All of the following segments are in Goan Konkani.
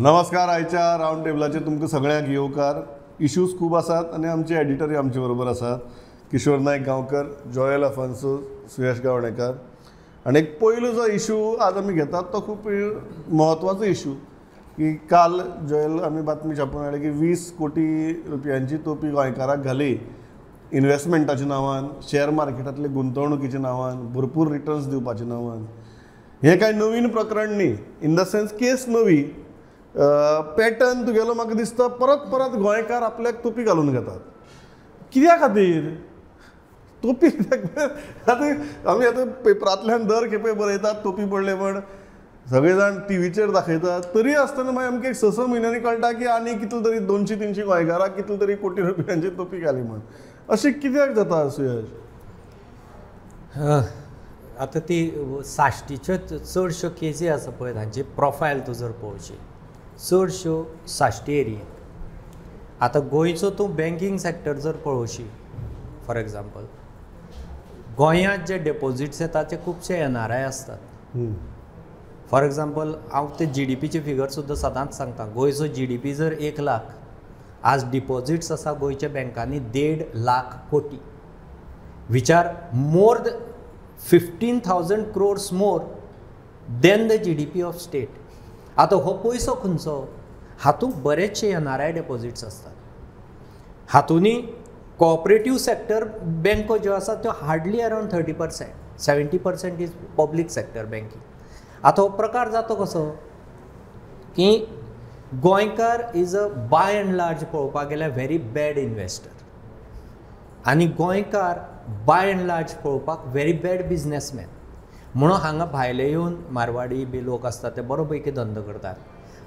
नमस्कार. आयच्या रावंड टेबलाचेर तुमकां सगळ्यांक येवकार. इश्यूज खूब आसात आनी आमचे एडिटरूय आमचे बरोबर आसात, किशोर नायक गांवकर, जॉयल अफान्सो, सुयश गावणेकर. आनी एक पयलो जो इशू आज आमी घेतात तो खूब म्हत्वाचो इशू की काल जॉयल आमी बातमी छापून हाडली की 20 कोटी रुपयांची तोपी गोंयकाराक घाली इन्वेस्टमेंटाच्या नांवान, शेअर मार्केटांतले गुंतवणुकीच्या नांवान, भरपूर रिटर्न्स दिवपाच्या नांवान. हें कांय नवीन प्रकरण न्ही, इन the sense केस नवी, पॅटर्न तुगेलो म्हाका दिसता परत परत गोंयकार आपल्याक तोपी घालून घेतात. कित्या खातीर तोपी कित्याक? आतां आमी आतां पेपरांतल्यान दर खेपे बरयतात तोपी पडले म्हण, सगळे जाण टिवीचेर दाखयतात, तरी आसतना मागीर आमकां एक 6-6 म्हयन्यांनी कळटा की आनी कितले तरी 200-300 गोंयकाराक कितले तरी कोटी रुपयांची तोपी घाली म्हण. अशें कित्याक जाता सुयश? आतां ती साश्टीच्यो चडश्यो केजी आसा पळय, तांची प्रोफायल तूं जर पळोवची, चडश्यो साश्टी एरियेंत. आतां गोंयचो तूं बँकींग सॅक्टर जर पळोवशी, फॉर एग्जाम्पल गोंयांत जे डेपोजिट्स येता ते खुबशे NRI आसतात. फॉर एग्जाम्पल हांव ते GDPचे फिगर सुद्दां सदांच सांगता. गोंयचो GDP जर 1 लाख, आज डिपॉजिट्स आसा गोंयच्या बँकांनी 1.5 लाख कोटी, which are more 15,000 crores more than the GDP of state. आतां हो पयसो खंयचो? हातूंत बरेचशे NRI deposits आसतात. हातूंनी कॉपरेटीव सॅक्टर बँको ज्यो आसा त्यो hardly around 30%, 70% is public sector banking. आतां हो प्रकार जाता कसो की गोंयकार is a by and large पळोवपाक गेल्यार व्हेरी बॅड इन्वेस्टर, आनी गोंयकार बाय अँड लार्ज पळोवपाक व्हेरी बॅड बिजनेसमॅन. म्हणून हांगा भायले येवन मारवाडी बी लोक आसता ते बरो पैकी धंदो करतात.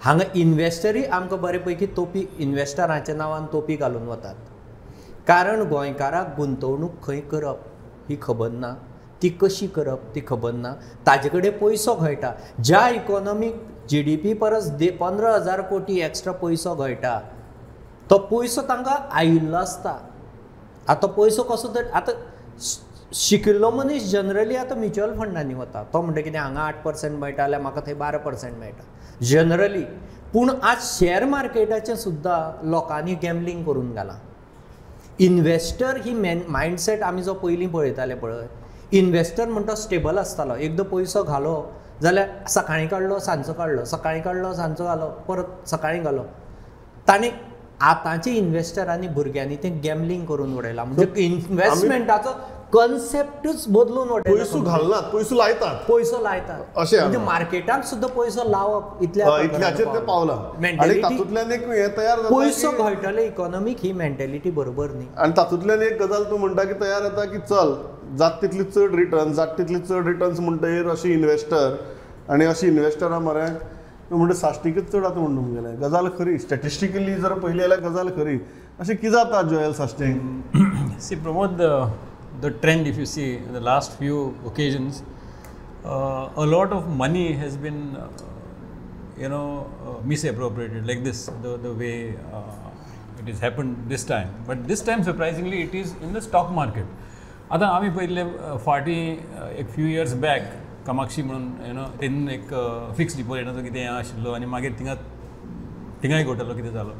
हांगा इन्वेस्टरूय आमकां बरे पैकी तोपी, इन्वेस्टरांच्या नांवान तोपी घालून वतात. कारण गोंयकाराक गुंतवणूक खंय करप ही खबर ना, ती कशी करप ती खबर ना, ताजे कडेन पयसो घोळटा. ज्या इकॉनॉमीक GDP परस 15,000 कोटी एक्स्ट्रा पयसो घोळटा, तो पयसो तांकां आयिल्लो आसता. आतां पयसो कसो तर आतां शिकिल्लो मनीस जनरली आतां म्युच्युअल फंडांनी वता, तो म्हणटा कितें हांगा 8% मेळटा जाल्यार म्हाका थंय 12% मेळटा जनरली. पूण आज शेअर मार्केटाचें सुद्दां लोकांनी गॅमलींग करून घालां. इन्वेस्टर ही मायंडसेट आमी जो पयलीं पळयताले पळय, इन्वेस्टर म्हणटा स्टेबल आसतालो. एकदां पयसो घालो जाल्यार सकाळीं काडलो सांजचो काडलो, सकाळीं काडलो सांजचो घालो, परत सकाळीं घालो. ताणें आतांचे इन्वेस्टरांनी भुरग्यांनी तें गॅमलींग करून उडयलां. म्हणजे इन्वेस्टमेंटाचो कॉन्सेप्टूच बदलून उडयला. पयसो घालनात, पयसो लायतात, पयसो लायतात अशें. म्हणजे मार्केटाक सुद्दां पयसो लावप इतल्याचेर तें पावलां. आनी तातूंतल्यान एक हें तयार जाता, पयसो घोळटले इकॉनॉमीक, ही मेंटेलिटी बरोबर न्ही. आनी तातूंतल्यान एक गजाल तूं म्हणटा की तयार जाता की चल जात तितली चड रिटर्न्स, जात तितली चड रिटर्न्स म्हणटगीर अशी इन्वेस्टर आनी अशी इन्वेस्टरां मरे म्हणटा साश्टीकच चड आतां म्हणून गेलें. गजाल खरी, स्टॅटिस्टिकली जर पळयली जाल्यार गजाल खरी. अशें कितें जाता Joel साश्टीक? See Pramod, the trend if you see in the last few occasions, a lot of money has been misappropriated like this, the way it has happened this time. But this time surprisingly it is in the stock market. आतां आमी पयले फाटीं एक फ्यू इयर्स बॅक कामाक्षी म्हणून you know तेन्ना एक फिक्स डिपॉजिटाचो कितें हें आशिल्लो आनी मागीर थिंगाय घोटालो कितें जालो.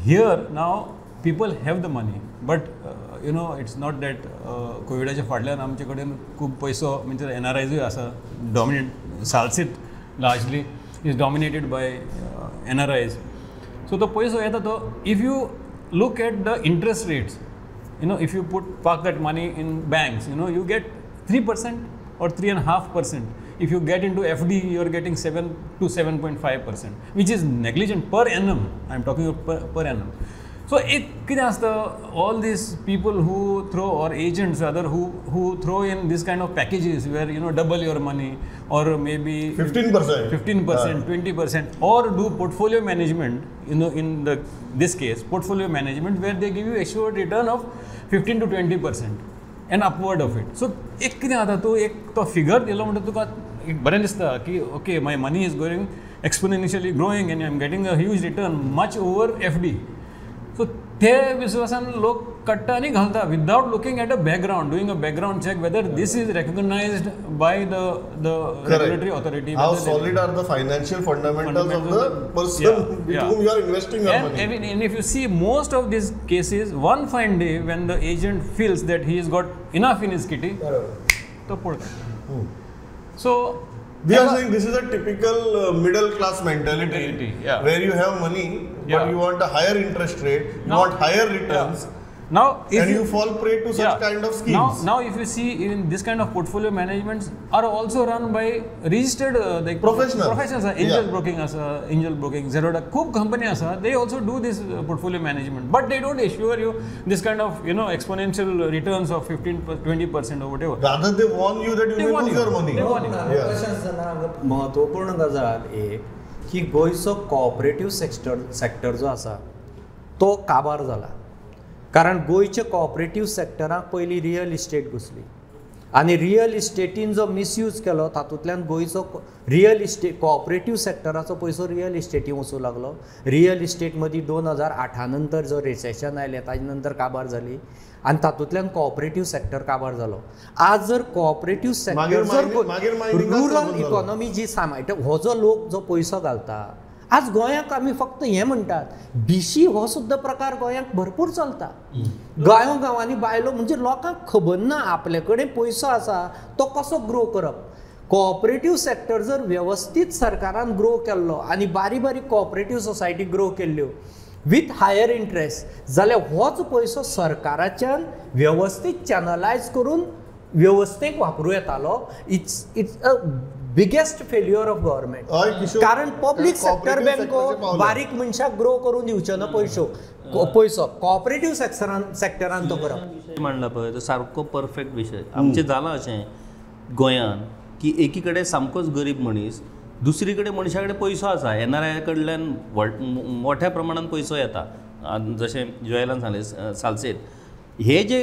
Here now people have the money, but you know it's not that कोविडाच्या फाटल्यान आमचे कडेन खूब पयसो, म्हणजे NRIजूय आसा dominate. Salcete largely is dominated by NRIs. So तो पयसो येता तो if you look at the interest rates, you know, if you park that money in banks, you know, you get 3% or 3.5%. If you get into FD, you are getting 7 to 7.5%, which is negligent per annum. I am talking of per annum. So it कितें आसता, all these people who throw, or agents rather, who throw in this kind of packages where you know double your money or maybe 15%, 15%, 20%, or do portfolio management, you know, in the this case portfolio management where they give you assured return of 15 to 20% and upward of it. So एक कितें जाता, तूं एक तो फिगर दिलो म्हणटा तुका एक बरें दिसता की okay my money is going exponentially growing and I am getting a huge return much over FD. So ते विश्वासान लोक काडटा आनी घालता without looking at a background, doing a background check whether this is recognised by the regulatory authority. How solid are the financial fundamentals of the person with whom you are investing your money. And if you see most of these cases, one fine day when the agent feels that he has got enough in his kitty, तो पळता. So we are saying this is a typical middle class mentality, where you have money but you want a higher interest rate, you want higher returns. Now, if and you fall prey to such kind of schemes. Now, if you see, even this kind of portfolio managements are also run by registered like professionals. Angel broking asa, Angel Broking, Zerodha, खूब company asa, they also do this portfolio management, but they don't assure you this kind of, you know, exponential returns of 15, 20% or whatever. Rather, they warn you that you may lose your money. They warn you. महत्वपूर्ण गजाल एक की गोंयचो कोऑपरेटिव्ह सेक्टर जो आसा तो काबार जाला, कारण गोंयच्या कोऑपरेटिव्ह सेक्टराक पयलीं रियल इस्टेट घुसली आनी रियल इस्टेटीन जो मिसयूज केलो तातूंतल्यान गोंयचो रियल इस्टेट कोऑपरेटिव्ह सेक्टराचो पयसो रियल इस्टेटी वचूं लागलो. रियल इस्टेट मदीं 2008 नंतर जो रिसेशन आयलें ताजे नंतर काबार जाली आनी तातूंतल्यान कोऑपरेटिव्ह सेक्टर काबार जालो. आज जर कोऑपरेटिव्ह सेक्टर जर रुरल इकॉनॉमी जी सांबाळटा, हो जो लोक जो पयसो घालता, आज गोंयाक आमी फक्त हें म्हणटात बिशी हो सुद्दां प्रकार गोंयाक भरपूर चलता. गांव गांवांनी बायलो म्हणजे लोकांक खबर ना आपले कडेन पयसो आसा तो कसो ग्रो करप. कोऑपरेटिव्ह सेक्टर जर वेवस्थीत सरकारान ग्रो केल्लो आनी बारीक बारीक कोऑपरेटिव्ह सोसायटी ग्रो केल्ल्यो विथ हायर इंट्रस्ट जाल्यार होच पयसो सरकाराच्यान वेवस्थीत चॅनलायज करून वेवस्थेक वापरूं येतालो. It's a biggest failure of government, कारण पब्लीक सेक्टर बँको बारीक मनशाक ग्रो करून दिवच्यो ना पयसो कोऑपरेटिव्ह सेक्टरान तो करप. मांडला पळय तो सारको परफेक्ट विशय. आमचें जालां अशें गोंयांत की एकी कडेन सामकोच गरीब मनीस, दुसरी कडेन मनशा कडेन पयसो आसा, एनआरआय कडल्यान मोठ्या प्रमाणान पयसो येता, जशें जोएलान सांगलें सालसेत, हे जे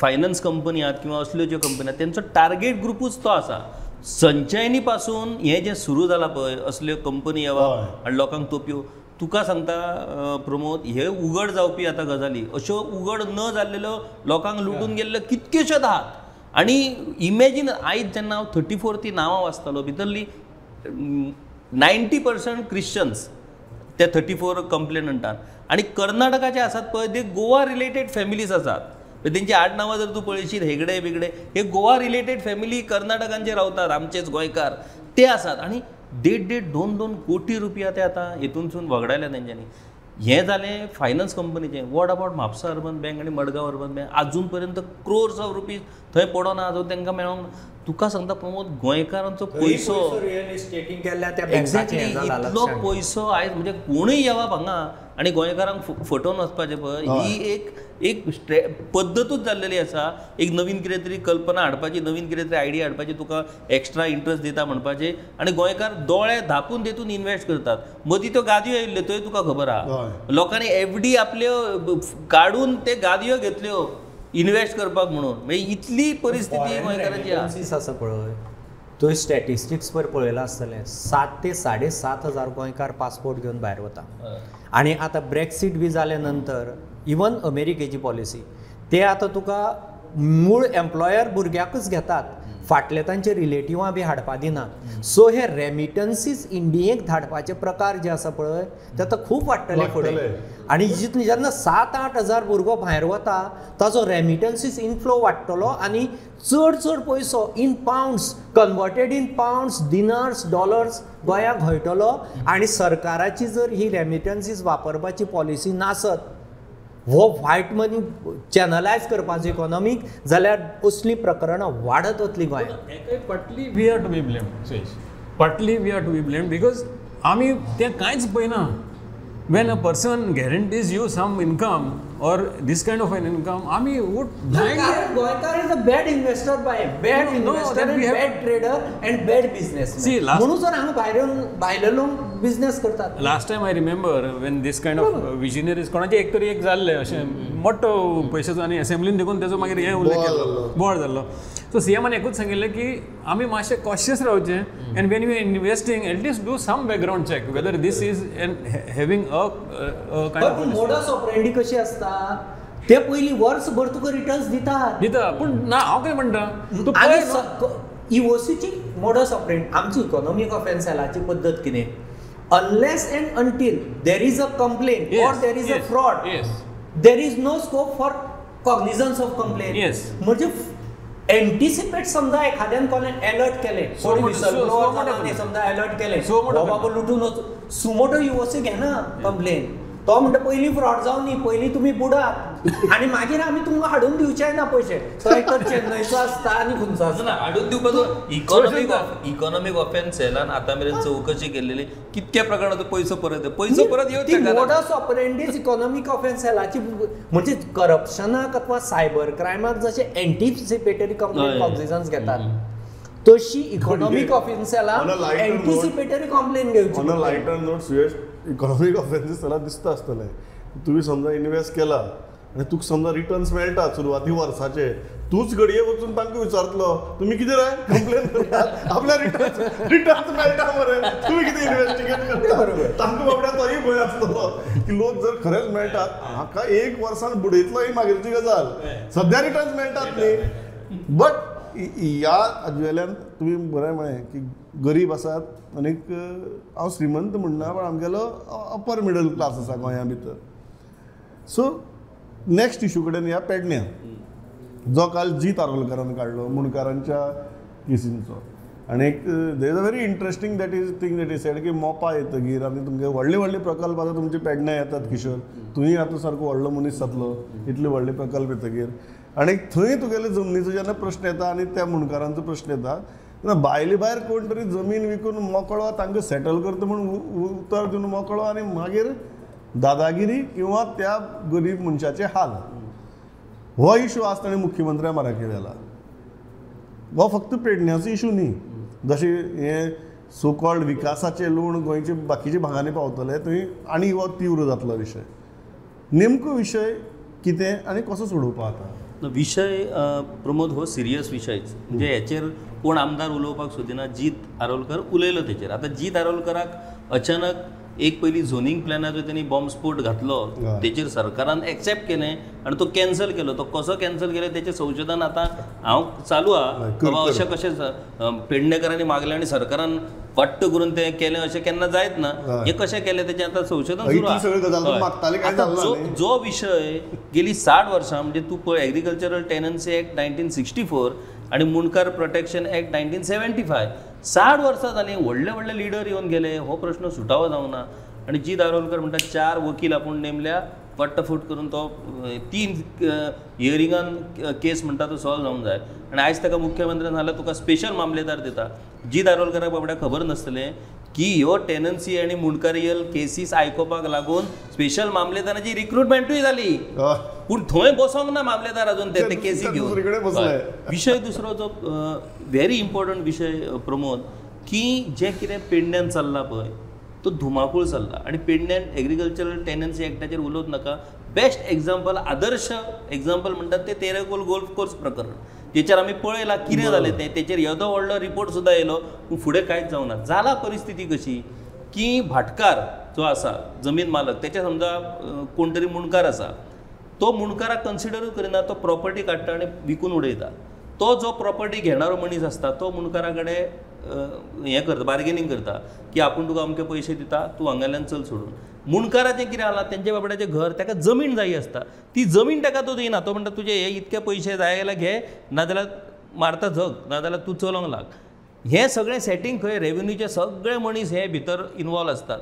फायनान्स कंपनी आहात किंवा असल्यो ज्यो कंपनी आहात तेंचो टार्गेट ग्रुपूच तो आसा. संचयनी पासून हें जें सुरू जालां पळय असल्यो कंपनी येवप आनी लोकांक तोपयो, तुका सांगता प्रमोद, हे उगड जावपी आतां गजाली, अश्यो उगड न जाल्लेल्यो लोकांक लुटून गेल्ल्यो कितक्योश्योच आहात. आनी इमेजीन आयज जेन्ना हांव 34 ती नांवां वाचतालो, भितरली 90% क्रिश्चन्स ते 34 कंप्लेनंटान, आनी कर्नाटकाचे आसात पळय ते गोवा रिलेटेड फॅमिलीज आसात. तेंची आडनांवां जर तूं पळयशीत हेगडे बिगडे, हे गोवा रिलेटेड फॅमिली कर्नाटकांचे रावतात, आमचेच गोंयकार ते आसात. आनी 1.5-1.5 2-2 कोटी रुपया ते आतां हेतूनसून वगडायल्या तेंच्यांनी. हें जालें फायनान्स कंपनीचें. What about Mapusa urban bank आनी मडगांव अर्बन बँक? आजून पर्यंत क्रोर्स ऑफ रुपीज थंय पडोना, आजून तांकां मेळोंक. तुका सांगता प्रमोद, गोंयकारांचो पयसो एक्झॅक्टली इतलो पयसो आयज म्हणजे कोणूय येवप हांगा आनी गोंयकारांक फटोवन वचपाचें पळय, ही एक एक पद्दतूच जाल्लेली आसा. एक नवीन कितें तरी कल्पना हाडपाची, नवीन कितें तरी आयडिया हाडपाची, तुका एक्स्ट्रा इंट्रस्ट दिता म्हणपाचें, आनी गोंयकार दोळे धापून तेतून इन्वेस्ट करतात. मदीं त्यो गादयो येयल्ल्यो त्यो तुका खबर आहा, लोकांनी एफडी आपल्यो काडून ते गादयो घेतल्यो इन्वेस्ट करपाक म्हणून. म्हणजे इतली परिस्थिती गोंयकारांची आसा पळय. तुवें स्टॅटिस्टिक्स पळय पळयलां आसतलें, 7 ते 7,500 हजार गोंयकार पासपोर्ट घेवन भायर वता. आनी आतां ब्रॅक्सीट बी जाले नंतर इवन अमेरिकेची पॉलिसी ते आतां तुका मूळ एम्प्लॉयर भुरग्याकच घेतात, फाटले तांचे रिलेटिवां बी हाडपा दिनात. सो हे रेमिटन्सीज इंडियेक धाडपाचे प्रकार जे आसा पळय ते आतां खूब वाडटले फुडें. आनी जितले जेन्ना 7-8 हजार भुरगो भायर वता ताचो रेमिटन्सीज इनफ्लो वाडटलो आनी चड चड पयसो in pounds, converted in pounds, dinars, dollars गोंयाक घोयटलो. आनी सरकाराची जर ही रेमिटन्सीज वापरपाची पॉलिसी नासत, हो व्हायट मनी चॅनलायज करपाचो इकॉनॉमीक, जाल्यार असलीं प्रकरणां वाडत वतलीं गोंयांत. Partly we are to be blamed, Suyesh, partly we are to be blamed because आमी तें कांयच पळयना. When a person guarantees you some income or this kind of an income, आमी would Goenkar is a bad investor by bad investor and bad trader and bad business. म्हणून जर हांगा भायर भायले लोक बिझनेस करतात. Last time I remember when this kind of visionaries कोणाचे एक तरी एक जाल्लें अशें मोठो पयशाचो आनी असेंब्लीन देखून तेजो मागीर हें उल्लेख केलो, बोवाळ जाल्लो. सो सीएमान एकूच सांगिल्लें की आमी मातशें कॉशियस रावचें and when you investing at least do some background check whether this is and having a kind of modus operandi कशी आसता ते पयलीं वर्सभर तुका रिटर्न्स दितात दिता, पूण ना हांव कितें म्हणटा तूं इओसीची मोडस ऑपरेंडी. आमची इकॉनॉमीक ऑफेन्स सेलाची पद्दत कितें, unless and until there is a complaint or there is a fraud, there is no scope for cognizance of complaint. म्हणजे एंटिसिपेट समजा एखाद्यान कोणें अलर्ट केलें, समजा अलर्ट केलें बाबा लुटून वच, सुमोटो इओसी घेना कंप्लेन, तो म्हणटा पयलीं फ्रॉड जावं न्ही, पयलीं तुमी बुडात आनी मागीर आमी तुमकां हाडून दिवचे ना पयशे. तो एक तर चेन्नयचो आसता आनी खंयचो आसता हाडून दिवपाचो. इकॉनॉमीक ऑफेन्स सेलान आतां मेरेन चवकशी केल्लेली कितक्या प्रकारणाचो पयसो परत पयसो परत येवचो. मोडस ऑपरेंडीज इकॉनॉमीक ऑफेन्स सेलाची म्हणजे करप्शनाक अथवा सायबर क्रायमाक जशें एंटिसिपेटरी कंप्लेन कॉग्निजन्स घेतात तशी इकॉनॉमीक ऑफेन्स सेलान एंटिसिपेटरी कंप्लेन घेवची. On a lighter note Suyash, economic offences त्याला दिसता आसतलें तुवें समजा इन्वेस्ट केला आनी तुका समजा रिटर्न्स मेळटा सुरवाती वर्साचे, तूंच घडये वचून तांकां विचारतलो तुमी कितें रे कंप्लेन करतात आपल्या रिटर्न्स मेळटा मरे, तुमी कितें इन्वेस्टिगेट करता. तांकां बाबड्या तोय भंय आसतलो की लोक जर खरेंच मेळटात हाका एक वर्सान बुडयतलो ही मागीरची गजाल, सद्या रिटर्न्स मेळटात न्ही. बट ह्या हाजे वेल्यान तुमी बरें म्हळें की गरीब आसात आनीक हांव श्रीमंत म्हणना पण आमगेलो अपर मिडल क्लास आसा गोंया भितर. सो नेक्स्ट इशू कडेन ह्या पेडण्या जो काल जीत आरोलकरान काडलो मुंडकारांच्या केसींचो, आनी एक there is a very interesting that is thing that is said की मोपा येतगीर आनी तुमगे व्हडले व्हडले प्रकल्प आतां तुमचे पेडण्या येतात किशोर, तुंय आतां सारको व्हडलो मनीस जातलो इतले व्हडले प्रकल्प येतगीर, आनी थंय तुगेले जमनीचो जेन्ना प्रश्न येता आनी त्या मुंडकारांचो प्रश्न येता तेन्ना भायले भायर कोण तरी जमीन विकून मोकळो तांकां सेटल करता म्हूण उतर दिवन मोकळो आनी मागीर दादागिरी किंवा त्या गरीब मनशाचे हाल, हो इशू आज ताणें मुख्यमंत्र्या माराकी व्हेला. हो फक्त पेडण्याचो इशू न्ही, जशें हे सो कॉल्ड विकासाचे लोण गोंयचे बाकीच्या भागांनी पावतले थंय आनी हो तीव्र जातलो विशय. नेमको विशय कितें आनी कसो सोडोवपा आतां विशय प्रमोद हो सिरियस विशयच, म्हणजे हेचेर कोण आमदार उलोवपाक सोदिना. जीत आरोलकर उलयलो तेचेर. आतां जीत आरोलकराक अचानक एक पयलीं झोनींग प्लॅनाचो तेणी बॉम्ब स्फोट घातलो तेचेर सरकारान एक्सेप्ट केलें आनी तो कॅन्सल केलो. तो कसो कॅन्सल केलो तेचें संशोधन आतां हांव चालू आहा बाबा, अशें कशें पेडणेकरांनी मागलें आनी सरकारान वट्ट करून तें केलें अशें केन्ना जायत ना, हें कशें केलें तेचें आतां संशोधन सुरू आहा. आतां जो विशय गेली 60 वर्सां म्हणजे तूं पळय एग्रीकल्चरल टेनन्सी एक्ट 1964 आनी मुंडकार प्रोटेक्शन एक्ट 1975, 60 वर्सां जालीं, व्हडले व्हडले लिडर येवन गेले, हो प्रश्न सुटावो जावना. आनी जीत आरोलकर म्हणटा 4 वकील आपूण नेमल्या, फट्टफूट करून तो 3 हियरिंगान केस म्हणटा तो सॉल्व जावंक जाय. आनी आयज ताका मुख्यमंत्र्यान सांगलें तुका स्पेशल मामलेदार दिता. जीत आरोलकराक बाबड्याक खबर नासतलें की ह्यो टेनन्सी आनी मुंडकारियल केसीस आयकोपाक लागून स्पेशल मामलेदाराची रिक्रुटमेंटूय जाली, पूण थंय बसोंक ना मामलेदार अजून ते केसी घेवन. विशय दुसरो जो व्हेरी इम्पॉर्टंट विशय प्रमोद, की जें कितें पेडण्यान चल्लां पळय तो धुमाकूळ चल्ला. आनी पेडण्यान एग्रीकल्चरल टेनन्सी एक्टाचेर उलोवंक नाका, बेस्ट एग्जाम्पल आदर्श एग्जाम्पल म्हणटात ते तेरेखोल गोल्फ कोर्स प्रकरण, तेचेर आमी पळयलां कितें जालें तें, तेचेर येदो व्हडलो रिपोर्ट सुद्दां येयलो पूण फुडें कांयच जावना. जाला परिस्थिती कशी की भाटकार जो आसा जमीन मालक तेचे समजा कोण तरी मुंडकार आसा, तो मुंडकाराक कन्सिडरूय करिना, तो प्रॉपर्टी काडटा आनी विकून उडयता. तो जो प्रॉपर्टी घेणारो मनीस आसता तो मुंडकारा कडेन हें करता, बार्गेनींग करता की आपूण तुका अमके पयशे दिता, तूं हांगाल्यान चल सोडून. मुंडकाराचें कितें जालां, तेंच्या बाबड्याचें घर ताका जमीन जाय आसता, ती जमीन ताका तो दिना, तो म्हणटा तुजे हे इतके पयशे जाय जाल्यार घे, नाजाल्यार मारता जग, नाजाल्यार तूं चलोवंक लाग. हें सगळें सेटींग खंय रेवेन्यूचे सगळे मनीस हे भितर इनवॉल्व आसतात.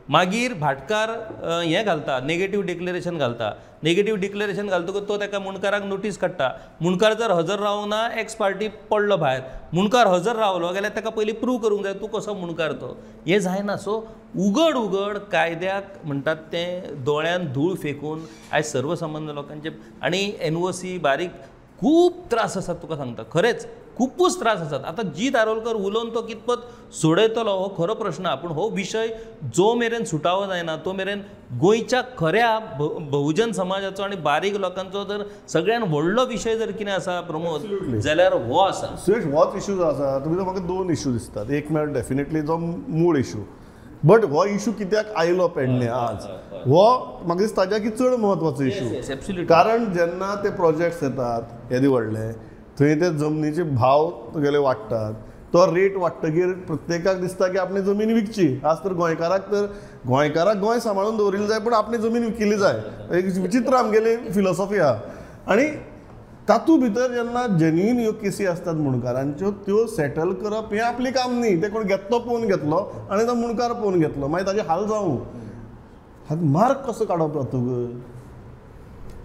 मागीर भाटकार हें घालता, नेगेटीव डिक्लेरेशन घालता. नेगेटीव डिक्लेरेशन घालतकूच तो ताका मुंडकाराक नोटीस काडटा. मुंडकार जर हजर रावना एक्स पार्टी पडलो भायर, मुंडकार हजर रावलो जाल्यार ताका पयलीं प्रूव करूंक जाय तूं कसो मुंडकार तो, हें जायना. सो उगड उगड कायद्याक म्हणटात तें दोळ्यान धूळ फेकून आयज सर्वसामान्य लोकांचे आनी एनओसी बारीक खूब त्रास आसात तुका सांगता, खरेंच खुबूच त्रास आसात. आतां जीत आरोलकर उलोवन तो कितपत सोडयतलो हो खरो प्रश्न आहा, पूण हो विशय जो मेरेन सुटावो जायना तो मेरेन गोंयच्या खऱ्या बहुजन समाजाचो आनी बारीक लोकांचो जर सगळ्यान व्हडलो विशय जर कितें आसा प्रमोद जाल्यार हो आसा. सुरेश, होच इशू जो आसा तुमी म्हाका दोन इशू दिसतात. एक म्हळ्यार डेफिनेटली जो मूळ इशू, बट हो इशू कित्याक आयलो पेडणे आज हो म्हाका दिसता ताज्या की चड म्हत्वाचो इशू, कारण जेन्ना ते प्रोजेक्ट्स येतात येदे व्हडले थंय ते जमनीचे भाव तुगेले वाडटात, तो रेट वाडटगीर प्रत्येकाक दिसता की आपली जमीन विकची. आज तर गोंयकाराक तर गोंयकाराक गोंय सांबाळून दवरिल्लें जाय, पूण आपली जमीन विकिल्ली जाय, एक विचित्र आमगेली फिलॉसॉफी आहा. आनी तातूंत भितर जेन्ना जेन्युइन ह्यो केसी आसतात मुणकारांच्यो त्यो सेटल करप हें आपलें काम न्ही. तें कोण घेतलो पळोवन घेतलो आनी तो मुणकार पळोवन घेतलो, मागीर ताजे हाल जावं. हात मार्ग कसो काडप जातकच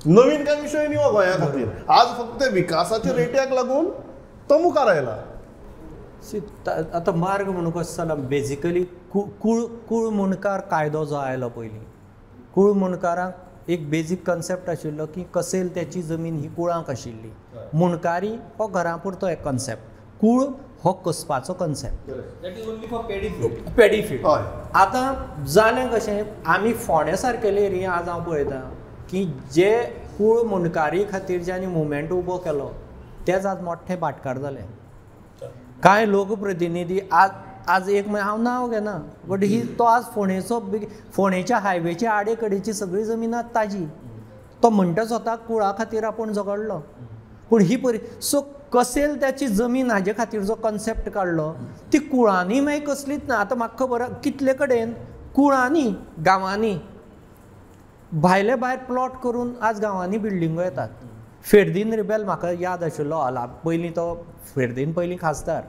नवीन काय विशय न्ही हो गोंया खातीर. आज फक्त विकासाच्या रेट्याक लागून तो मुखार आयला. आतां मार्ग म्हणून कसो जाला, बेजिकली कूळ कूळ मुणकार कायदो जो आयलो पयलीं, कूळ मुणकारांक एक बेजीक कन्सेप्ट आशिल्लो की कसेल त्याची जमीन ही कुळांक आशिल्ली. मुणकारी हो घरा पुरतो एक कन्सेप्ट, कूळ हो कसपाचो कन्सेप्ट, पेडी फील्ड. आतां जालें कशें, आमी फोंड्या सारकेले एरिया आज हांव पळयतां की जे कूळ मुणकारी खातीर ज्यांनी मुवमेंट उबो केलो तेच आज मोठे भाटकार जाले. कांय लोकप्रतिनिधी आज आज एक म्हळ्यार हांव नांव घेना, बट he तो आज फोंडेचो फोंडेच्या हायवेच्या आडे कडेची सगळी जमीन आज ताजी. तो म्हणटा स्वता कुळा खातीर आपूण झगडलो, पूण ही परी सो कसेल त्याची जमीन हाजे खातीर जो कन्सेप्ट काडलो ती कुळांनी मागीर कसलीच ना. आतां म्हाका खबर कितले कडेन कुळांनी गांवांनी भायले भायर प्लॉट करून आज गांवांनी बिल्डिंगो येतात. फेर्दीन रिबेल म्हाका याद आशिल्लो, पयलीं तो फेर्दीन पयलीं खासदार,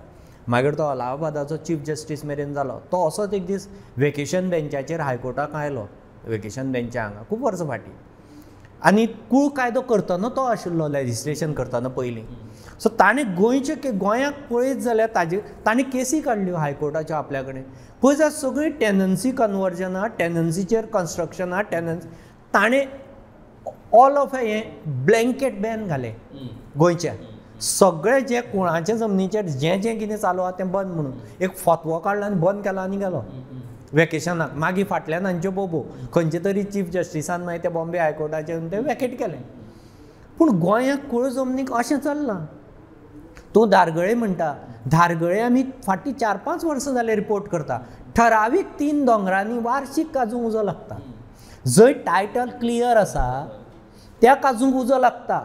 मागीर तो अलाहाबादाचो चीफ जस्टीस मेरेन जालो. तो असोच एक दीस वेकेशन बेंचाचेर हायकोर्टाक आयलो, वेकेशन बेंचा हांगा खूब वर्सां फाटीं, आनी कूळ कायदो करतना तो आशिल्लो लेजिस्लेशन करतना पयलीं. सो ताणें गोंयचे गोंयाक पळयत जाल्यार ताजे ताणें केसी काडल्यो हायकोर्टाच्यो आपल्या कडेन. पळय जाल्यार सगळीं टेनन्सी कन्वर्जनां, टेनन्सीचेर कन्स्ट्रक्शनां, टेनन्सी ताणें ऑल ऑफ हें ब्लँकेट बॅन घालें गोंयच्या सगळे जे कुळांच्या जमनीचेर जें जें कितें चालू आहा तें बंद म्हणून एक फतवो काडलो आनी बंद केलो आनी गेलो वेकेशनाक. मागीर फाटल्यान हांच्यो बोबो खंयचे तरी चीफ जस्टिसान मागीर ते बॉम्बे हायकोर्टाचेर ते वेकेट केलें. पूण गोंयाक कुळ जमनीक अशें चल्लां. तूं धारगळे म्हणटा, धारगळे आमी फाटीं 4-5 वर्सां जालें रिपोर्ट करता, ठरावीक 3 दोंगरांनी वार्षीक काजूंक उजो लागता. जंय टायटल क्लियर आसा त्या काजूंक उजो लागता,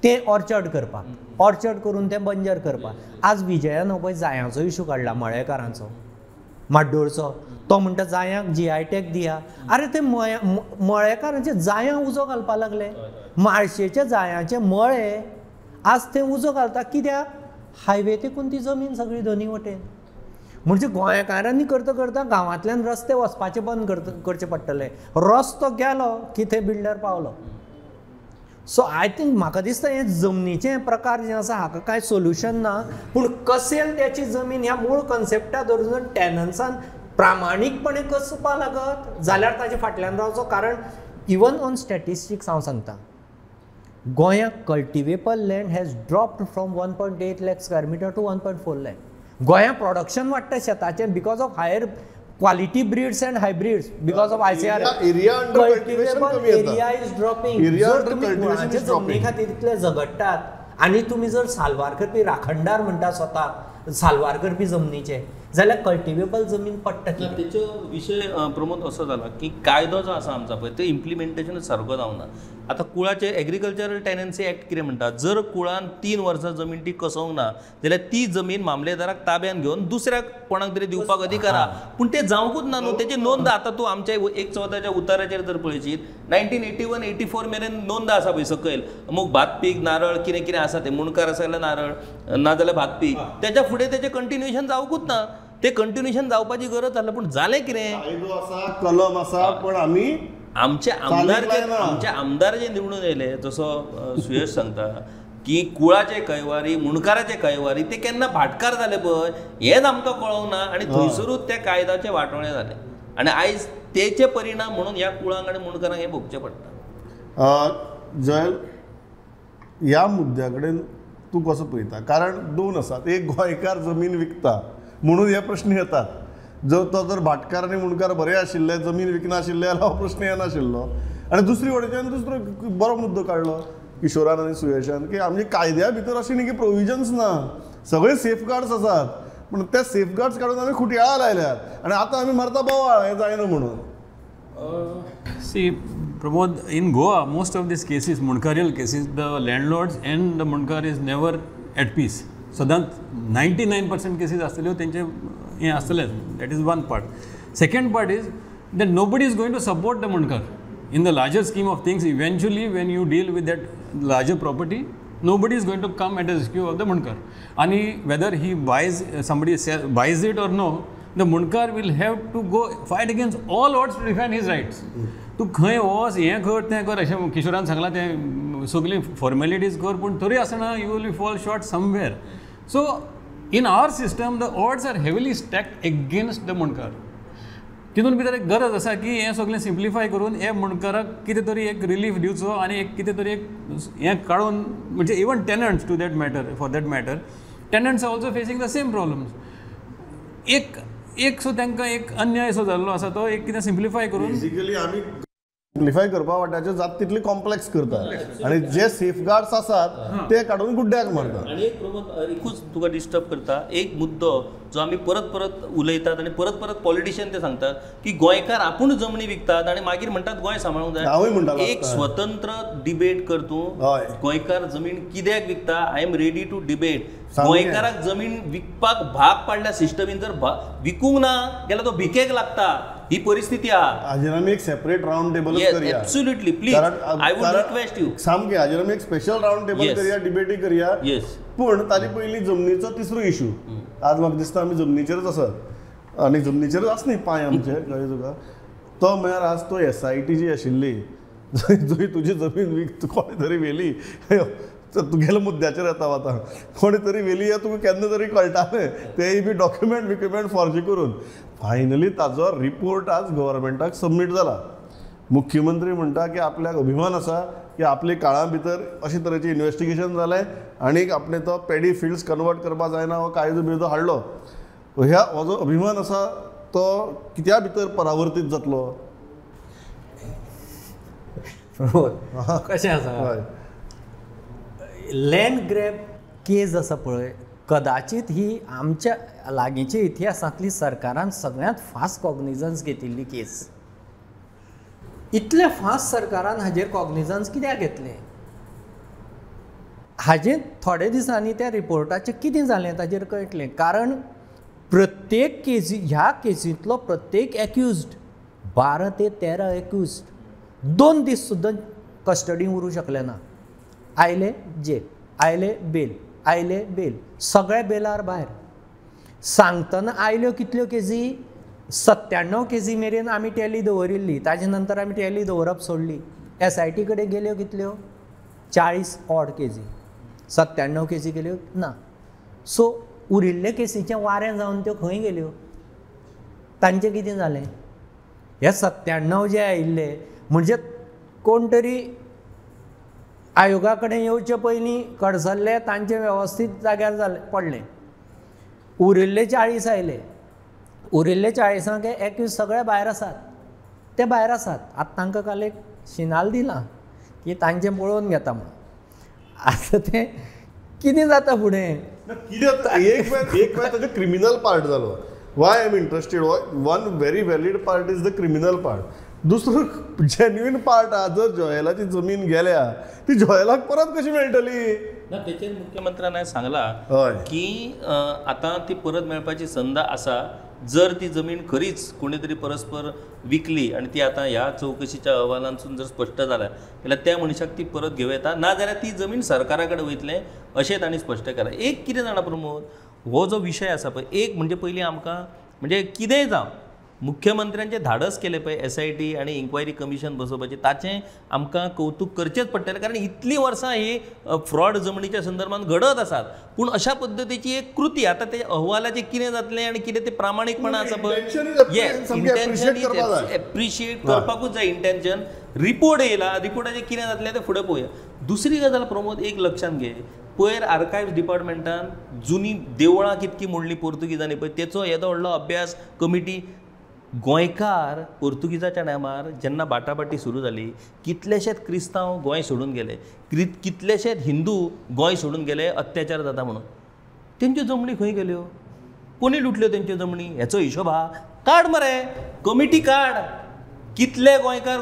तें ऑर्चर्ड करपाक, ऑर्चर्ड करून तें बंजर करपाक. आज विजयान हो पळय जायांचो इशू काडला, मळेकारांचो, माड्डोळचो, तो म्हणटा जायांक GI tag दिया. अरे ते मळेकारांचे जायां उजो घालपाक लागले, माळशेच्या जायांचे मळे आज ते उजो घालता. कित्याक? हायवे तेकून ती जमीन सगळी दोनी वटेन. म्हणजे गोंयकारांनी करता करता गांवांतल्यान रस्ते वचपाचे बंद करचे पडटले. रस्तो गेलो की थंय बिल्डर पावलो. सो I think म्हाका दिसता हे जमनीचे प्रकार जे आसा हाका कांय सोल्युशन ना, पूण कसेल त्याची जमीन ह्या मूळ कन्सेप्टा धरून टेनन्सान प्रामाणीकपणे कसपा लागत जाल्यार ताजे फाटल्यान रावचो. कारण इवन ऑन स्टॅटिस्टिक्स हांव सांगता, गोंयांत cultivable land has dropped from 1.8 lakh square metre to 1.4 lakh. गोंयांत प्रोडक्शन वाडटा शेताचें because of higher quality breeds and hybrids, because of ICR cultivable area is dropping. जर तुमी कुळांचे जमनी खातीर इतले झगडटात आनी तुमी जर साल्वार करपी राखणदार म्हणटा स्वताक, साल्वार करपी जमनीचे, जाल्यार कल्टिवेबल जमीन पडटा. तेचो विशय प्रमोद असो जाला की कायदो जो आसा आमचो पळय तो इम्प्लिमेंटेशनूच सारको जावना. आतां कुळाचे एग्रीकल्चरल टेनन्सी एक्ट कितें म्हणटा, जर कुळान 3 वर्सां जमीन ती कसोवंक ना जाल्यार ती जमीन मामलेदाराक ताब्यान घेवन दुसऱ्या कोणाक तरी दिवपाक अधिकार आहा. पूण तें जावंकूच ना न्हू, तेची नोंद आतां तूं आमच्या 1/14 उताराचेर जर पळयशीत 1981-84 मेरेन नोंद आसा पळय सकयल, अमूक भात पीक, नारळ, कितें कितें आसा तें, मुणकार आसा जाल्यार नारळ, नाजाल्यार भात पीक, तेच्या फुडें तेचें कंटिन्युएशन जावंकूच ना. ते कंटिन्युएशन जावपाची गरज आसली, पूण जालें कितें, कायदो आसा, कलम आसा, पण आमी आमचे आमदार आमचे आमदार जे निवडून येयले, जसो सुयश सांगता की कुळाचे कैवारी, मुणकाराचे कैवारी, ते केन्ना भाटकार जाले पळय हेच आमकां कळोंक ना आनी थंयसरूच त्या कायद्याचे वांटोळे जाले आनी आयज तेचे परिणाम म्हणून ह्या कुळांक आनी मुणकारांक हें भोगचें पडटा. जयल, ह्या मुद्द्या कडेन तूं कसो पळयता? कारण दोन आसात, एक गोंयकार जमीन विकता म्हणून हे प्रश्न येतात. जर तो जर भाटकार आनी मुंडकार बरे आशिल्ले, जमीन विकनाशिल्ले जाल्यार हो प्रश्न येनाशिल्लो. आनी दुसरी वटेच्यान दुसरो बरो मुद्दो काडलो किशोरान आनी सुयशान की आमच्या कायद्या भितर अशें न्ही की प्रोविजन्स ना, सगळे सेफगार्ड्स आसात, पूण ते सेफगार्ड्स काडून आमी खुटयाळा लायल्यात आनी आतां आमी मारता बोवाळ, हें जायना म्हणून. See, Pramod, in Goa, most of these cases, Mundkarial cases, the landlords and the Mundkar is never at peace. सदांच 99% cases आसतल्यो तेंचे हें आसतलेंच. That is one part. Second part is that nobody is going to support the Mundkar. In the larger scheme of things, eventually when you deal with that larger property, nobody is going to come at the rescue of the Mundkar. And whether he buys, somebody buys it or no, the Mundkar will have to go fight against all odds to defend his rights. तूं खंय वच, हें कर तें कर, अशें किशोरान सांगलां तें सगळीं फॉर्मेलिटीज कर, पूण तरी आसतना you will fall short somewhere. So in our system the odds are heavily stacked against the Mundkar. तितून भितर एक गरज आसा की हें सगळें सिम्प्लिफाय करून हे मुंडकाराक कितें तरी एक रिलीफ दिवचो आनी एक कितें तरी एक हें काडून, म्हणजे even tenants to that matter, for that matter tenants are also facing the same problems. एक एक सो तांकां एक अन्याय सो जाल्लो आसा तो एक कितें सिम्प्लिफाय करून बेसिकली आमी सिम्प्लिफाय करपा वाट्याच्यो जात तितली कॉम्प्लेक्स करता आनी जे सेफगार्ड्स आसात ते काडून गुड्ड्याक मारता. आनी एक प्रमोद, एकूच तुका डिस्टर्ब करता, एक मुद्दो जो आमी परत परत उलयतात आनी परत परत पॉलिटिशियन ते सांगतात की गोंयकार आपूण जमनी विकतात आनी मागीर म्हणटात गोंय सांबाळूंक जाय. एक स्वतंत्र डिबेट कर तूं, गोंयकार जमीन कित्याक विकता. I am ready to debate. गोंयकाराक जमीन विकपाक भाग पाडल्या सिस्टमीन, जर विकूंक ना जाल्यार तो भिकेक लागता, ही परिस्थिती आहा. हाजेर आमी एक सेपरेट रावंड टेबल करया. Absolutely, please, I would request you. सामकें हाजेर आमी एक स्पेशल रावंड टेबल करया, डिबेटी करया. पूण ताजे पयलीं जमनीचो तिसरो इशू, आज म्हाका दिसता आमी जमनीचेरच आसात आनी जमनीचेरच आस न्ही पांय आमचे, कळ्ळें तुका. तो म्हळ्यार आज तो SIT जी आशिल्ली जंय तुजी जमीन विक कोणें तरी व्हेली, तुगेल्या मुद्द्याचेर येता आतां, कोणें तरी व्हेली हें तुका केन्ना तरी कळटालें, तेय बी डॉक्युमेंट बिक्युमेंट फॉर्ज करून. फायनली ताजो रिपोर्ट आज गव्हर्मेंटाक सबमीट जाला. मुख्यमंत्री म्हणटा की आपल्याक अभिमान आसा की आपल्या काळा भितर अशे तरेचें इन्वेस्टिगेशन जालें आनी आपणे तो पेडी फिल्ड्स कन्वर्ट करपा जायना हो कायदो बियदो हाडलो. ह्या हो जो अभिमान आसा तो कित्या भितर परावर्तीत जातलो? कशें आसा, लँड ग्रॅब केस आसा पळय, कदाचित ही आमच्या लागींच्या इतिहासांतली सरकारान सगळ्यांत फास्ट कॉग्निजन्स घेतिल्ली केस. इतले फास्ट सरकारान हाजेर कॉग्निजन्स कित्याक घेतलें? हाजेर थोडे दिसांनी त्या रिपोर्टाचें कितें जालें ताजेर कळटलें. कारण प्रत्येक केसी, ह्या केसींतलो प्रत्येक एक्युज्ड, 12 ते 13 एक्युज्ड 2 दीस सुद्दां कस्टडीन उरूंक शकले ना. आयले जेल, आयले बेल, आयले बेल, सगळे बेलार भायर. सांगतना आयल्यो कितल्यो केजी? 97 केजी मेरेन आमी टॅली दवरिल्ली, ताजे नंतर आमी टॅली दवरप सोडली. SIT कडेन गेल्यो कितल्यो? 40 ऑड केजी. 97 केजी गेल्यो ना. सो उरिल्ले केसीचें वारें जावन त्यो खंय गेल्यो? तांचें कितें जालें? हे 97 जे आयिल्ले म्हणजे कोण तरी आयोगा कडेन येवचे पयलीं कडसल्ले, तांचें वेवस्थीत जाग्यार जालें पडलें. उरिल्ले 40 आयले, उरिल्ले 40 एक्यूज सगळे भायर आसात, ते भायर आसात. आतां तांकां काल एक शिनाल दिलां की तांचें पळोवन घेता म्हणून. आतां तें कितें जाता फुडें? कितें एक वेळ ताजो क्रिमिनल पार्ट जालो. Why I am interested, one very valid part is the criminal part. दुसरो जेन्युइन पार्ट आहा, जर जॉयलाची जमीन गेल्या ती जॉयलाक परत कशी मेळटली? ना, तेचेर मुख्यमंत्र्यान सांगलां की आतां ती परत मेळपाची संद आसा जर ती जमीन खरीच कोणी तरी परस्पर विकली आनी ती आतां ह्या चवकशीच्या अहवालांतसून जर स्पश्ट जाल्या जाल्यार त्या मनशाक ती परत घेवं येता, ना जाल्यार ती जमीन सरकारा कडेन वयतलें अशें तांणी स्पश्ट केलां. एक कितें जाणा प्रमोद, हो जो विशय आसा पळय, एक म्हणजे पयलीं आमकां म्हणजे कितेंय जावं मुख्यमंत्र्यांचें धाडस केलें पळय SIT आनी इन्क्वायरी कमिशन बसोवपाचें, ताचें आमकां कौतूक करचेंच पडटलें, कारण इतलीं वर्सां ही फ्रॉड जमनीच्या संदर्भात घडत आसात, पूण अशा पद्दतीची एक कृती आतां ते अहवालाचें कितें जातलें आनी कितें तें प्रामाणीकपणा आसा पळय, येस इंटेन्शन एप्रिशिएट करपाकूच जाय. इंटेन्शन रिपोर्ट येयला, रिपोर्टाचें कितें जातलें तें फुडें पळोवया. दुसरी गजाल प्रमोद एक लक्षांत घे, पयर आर्कायव्स डिपार्टमेंटान जुनी देवळां कितकी मोडलीं पोर्तुगीजांनी पळय, तेचो येदो व्हडलो अभ्यास कमिटी. गोंयकार पोर्तुगीजाच्या टायमार जेन्ना बाटाबाटी सुरू जाली कितलेशेच क्रिस्तांव गोंय सोडून गेले, कितलेशेच हिंदू गोंय सोडून गेले अत्याचार जाता म्हणून. तेंच्यो जमणी खंय गेल्यो, कोणी लुटल्यो तेंच्यो जमणी, हेचो हिशोब आहा, काड मरे कमिटी काड, कितले गोंयकार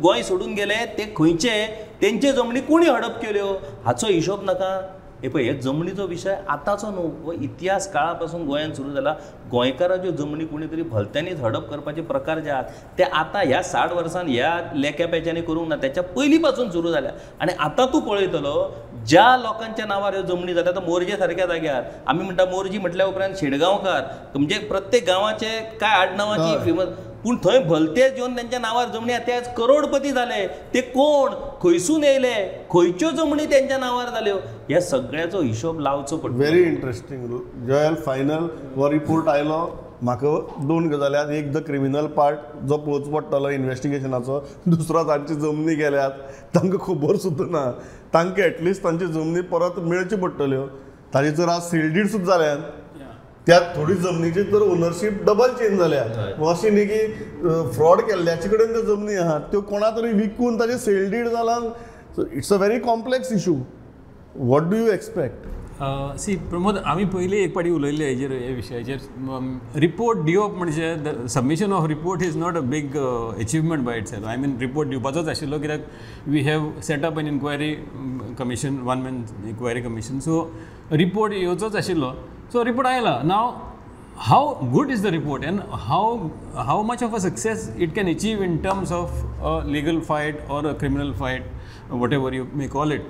गोंय सोडून गेले ते खंयचे, तेंचे जमणी कोणी हडप केल्यो, हाचो हिशोब नाका. हे पळय हे जमनीचो विशय आतांचो न्हू, हो इतिहास काळा पासून गोंयांत सुरू जाला. गोंयकाराच्यो जमनी कोणी तरी भलत्यांनीच हडप करपाचे प्रकार जे आहात ते आतां ह्या 60 वर्सान ह्या लेख्या पेच्यांनी करूंक ना, त्याच्या पयलीं पासून सुरू जाल्या. आनी आतां तूं पळयतलो ज्या लोकांच्या नांवार ह्यो जमनी जाता, आतां मोरजे सारक्या जाग्यार आमी म्हणटा मोरजी म्हटल्या उपरांत शेडगांवकार म्हणजे प्रत्येक गांवाचे काय आडनांवाची फेमस, पूण थंय भलतेच येवन तेंच्या नांवार जमनी आहा, ते आज करोडपती जाले, ते कोण खंयसून येयले, खंयच्यो जमनी तेंच्या नांवार जाल्यो, ह्या सगळ्याचो हिशोब लावचो पडटा. Very interesting Joel. फायनल हो रिपोर्ट आयलो, म्हाका दोन गजाली आहात, एक the criminal part जो पळोवचो पडटलो इन्वेस्टिगेशनाचो, दुसरो तांची जमनी गेल्यात तांकां खबर सुद्दां ना, तांकां एटलिस्ट तांची जमनी परत मेळच्यो पडटल्यो. ताजे जर आज सेल डीड सुद्दां जाल्यान त्या थोडी जमनीची तर ओनरशीप डबल चेंज जाल्या, अशी न्ही की फ्रॉड केल्ल्याचे कडेन त्यो जमनी आहात त्यो कोणा तरी विकून ताजे सेल डीड जालां. So it's a very complex issue. What do you expect? See Pramod, आमी पयलीं एक पाटी उलयल्ले हेजेर, हे विशयाचेर. रिपोर्ट दिवप म्हणजे the submission of report is not a big achievement by itself. I mean report दिवपाचोच आशिल्लो, कित्याक we have set up an inquiry commission, one man inquiry commission, so report येवचोच आशिल्लो. सो रिपोर्ट आयला. Now how good is the report and how much of a success it can achieve in terms of a legal fight or a criminal fight, whatever you may call it,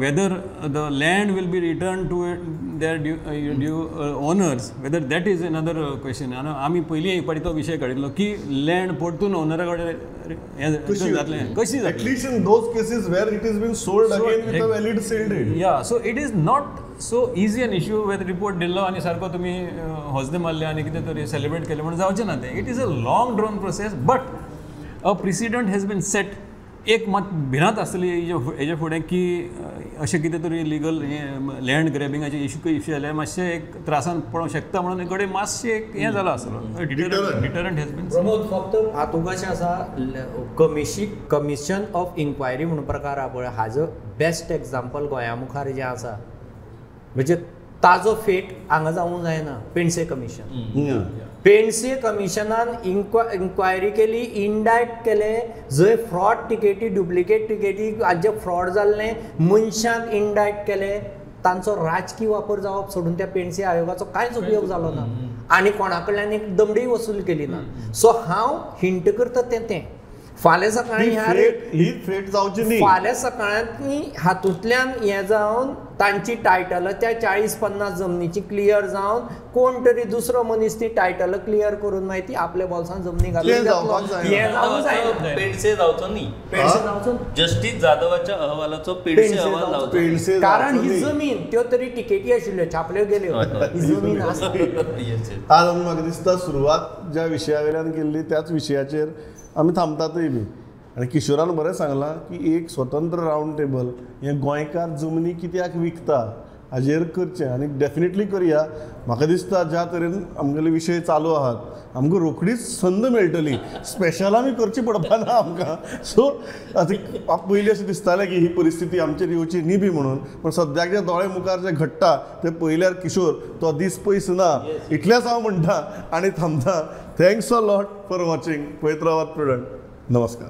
whether the land will be returned to their due owners, whether that is another question. आमी पयलीं एक पाटी तो विशय काडिल्लो की लँड परतून ओनरा कडेन जातलें कशी जातली, at least in those cases where it is been sold again with a valid sale deed. Yeah, so it is not so easy an issue with report दिल्लो आनी सारको तुमी हजदे मारले आनी कितें तरी सेलिब्रेट केलें म्हणून जावचें ना तें. It is a long drawn process, but a precedent has been set. एक मात भिरांत आसतली हेजे फुडें की अशें कितें तरी लिगल लँड ग्रॅबिंगाचे इशू जाल्यार मातशें एक त्रासान पडोवंक शकता म्हणून कडेन मातशें एक हें जालां आसतलो, डिटरंट हॅज बीन. प्रमोद, फक्त हातूंत कशें आसा, कमिशन ऑफ इन्क्वायरी म्हणून प्रकार आहा पळय, हाजो बेस्ट एग्जाम्पल गोंया मुखार जें आसा म्हणजे ताजो फेट हांगा जावूंक जायना. पेंडसे कमिशन, पेंडसे कमिशनान इन्क्वायरी केली, इंडायट केले जंय फ्रॉड टिकेटी, डुप्लिकेट टिकेटी हाजे फ्रॉड जाल्लें मनशांक इंडायट केले, तांचो राजकी वापर जावप सोडून त्या पेंडसे आयोगाचो कांयच उपयोग जालो ना आनी कोणा कडल्यान एक दमडीय वसूल केली ना. सो हांव हिंट करता तें तें फाल्यां सकाळीं ही फेट जावची न्ही, फाल्यां सकाळी हातूंतल्यान हें जावन तांची टायटलां त्या 40-50 जमनीची क्लियर जावन कोण तरी दुसरो मनीस ती टायटलां क्लियर करून मागीर ती आपल्या बोल्सान जमनी घालून हें जावंक जायना. पेडसे जावचो न्ही, पेडसे जावचो, जस्टीस जाधवाच्या अहवालाचो पेडसे अहवाल जावचो, कारण ही जमीन त्यो तरी टिकेटी आशिल्ल्यो छापल्यो गेल्यो, ही जमीन आसा. आज आमी म्हाका दिसता सुरवात ज्या विशया वयल्यान केल्ली त्याच विशयाचेर आमी थांबतातूय बी. आनी किशोरान बरें सांगलां की एक स्वतंत्र रावंड टेबल हें गोंयकार जमनी कित्याक विकता हाजेर करचें आनी डेफिनेटली करया. म्हाका दिसता ज्या तरेन आमगेले विशय चालू आहात आमकां रोखडीच संद मेळटली, स्पेशल आमी करची पडपा ना आमकां. सो आतां पयलीं अशें दिसतालें की ही परिस्थिती आमचेर येवची न्ही बी म्हणून, पण सद्याक जे दोळे मुखार जें घडटा तें पळयल्यार किशोर तो दीस पयस ना इतलेंच हांव म्हणटा आनी थांबता. Thanks a lot for watching. पळयत रावात प्रुडंट. नमस्कार.